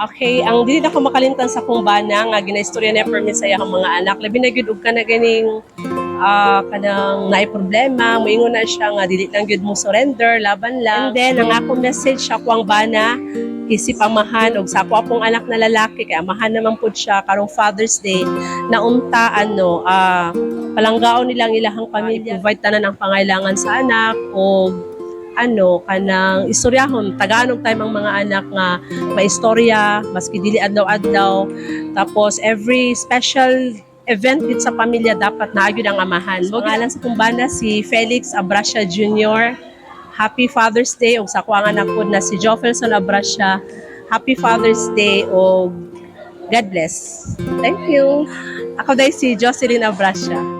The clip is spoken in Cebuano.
Okay, ang dili na ko makalimtan sa akong bana nga ginaistorya niya permi sa iyang mga anak. Labi na gyud og kana ganing kanang naay problema, moingon na siya nga dili lang gyud mo surrender, laban lang. And then ang akong message sa akong bana isip amahan og sa ako akong anak na lalaki, kay amahan naman pud siya karong Father's Day, na unta ano palanggaon nilang ilahang pamilya, provide tanan ang pangailangan sa anak o ano kanang istoryahon, tagaan og time ang mga anak nga maistorya maski dili adlaw-adlaw. Tapos every special event gid sa pamilya, dapat naa gyud ang amahan. Mo ngalan sa akong bana si Felix Abracia Jr. Happy Father's Day. Ug sa ako ang anak pod na si Jofelson Abracia, happy Father's Day og God bless. Thank you. Ako dahil si Jocelyn Abracia.